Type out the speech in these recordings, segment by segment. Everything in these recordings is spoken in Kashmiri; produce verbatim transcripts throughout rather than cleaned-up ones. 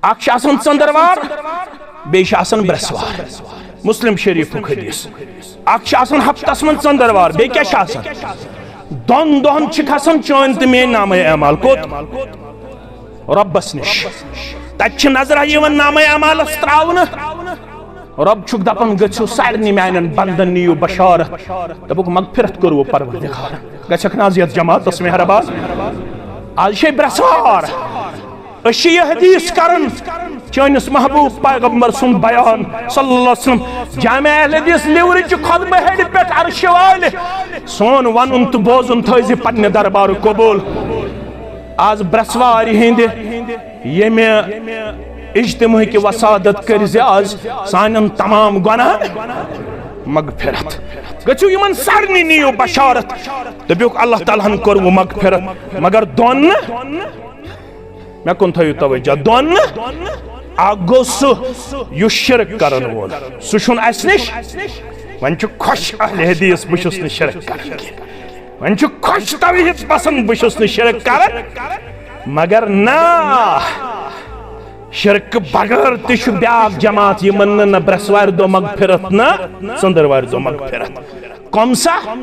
اکھ چھِ آسان ژٔنٛدٕروار، بیٚیہِ چھِ آسان برٛٮ۪سوار۔ مسلم شریفُک حدیث۔ اکھ چھِ آسان ہفتس منٛز ژٔنٛدٕروار، بیٚیہِ کیٛاہ چھِ آسان؟ دۄن دۄہن چھِ کھسان چٲنۍ تہٕ میٲنۍ نامے اعمال۔ کوٚت؟ رۄبس نِش۔ تتہِ چھِ نظرہ یِوان نامے اعمالس تراونہٕ۔ رۄب چھُکھ دپان، گٔژھِو سارنٕے میانٮ۪ن بندن نِیِو بشارت۔ دوٚپُکھ، مغفرت کوٚروٕ پروردگار۔ گژھکھ نہ از یتھ جماعتس مہربان؟ از چھے برٛٮ۪سوار۔ أسۍ چھِ یہِ حدیث کران، چٲنِس محبوب پیغمبر سُنٛد بیان صلی اللہ علیہ وسلم۔ جامع اہل حدیث لیورٕچہِ خطبہٕ ہیٚرِ پٮ۪ٹھ عرشہِ والہِ۔ سون ونُن تہٕ بوزُن تھٲوزِ پننہِ دربارٕ قبول۔ از برٛٮ۪سوارِ ہٕنٛدِ ییٚمہِ اجتماعٕکہِ وسادت کٔرۍ زِ از سانٮ۪ن تمام گۄناہن مغفرت۔ گٔژھِو یِمن سارنٕے نِیِو بشارت۔ دٔپِوکھ، اللہ تعالیٰ ہن کوٚروٕ مغفرت، مگر دۄن نہٕ۔ مےٚ کُن تھٲیِو توجہ، دۄن نہٕ۔ اکھ گوٚو سُہ یُس شرک کرن وول، سُہ چھُنہٕ اسہِ نِش۔ وۄنۍ چھُ خۄش اہل حدیث، بہٕ چھُس نہٕ شرک کران کینٛہہ۔ وۄنۍ چھُ خۄش توحید پسند، بہٕ چھُس نہٕ شرک کران۔ مگر نہ، شرکہٕ بغٲر تہِ چھُ بیاکھ جماعت، یِمن نہٕ نہ برٛٮ۪سوارِ دۄہ مغفرت نہ ژٔنٛدٕروارِ دۄہ مغفرت۔ کم سا؟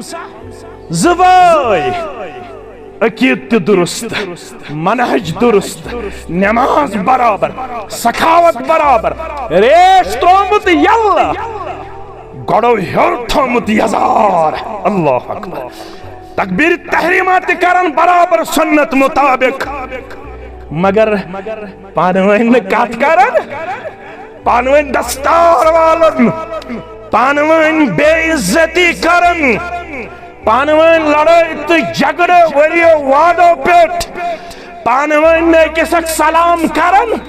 زٕ بٲے، عقیدٕ تہِ درست، منہج درست، نماز برابر، سخاوت برابر، ریش ترومت یلہ، گۄڈو ہیوٚر تھومت یزار۔ اللہ اکبر۔ تکبیر تحریمہ تہِ کران برابر سنت مطابق، مگر پانہٕ ؤنۍ نہٕ کتھ کران، پانہٕ ؤنۍ دستار والان، پانہٕ ؤنۍ بے عزتی کران، پانہٕ ؤنۍ لڑٲے تہٕ جھگڑٕ ؤریو وادو پٮ۪ٹھ، پانہٕ ؤنۍ نہٕ أکِس اکھ سلام کران،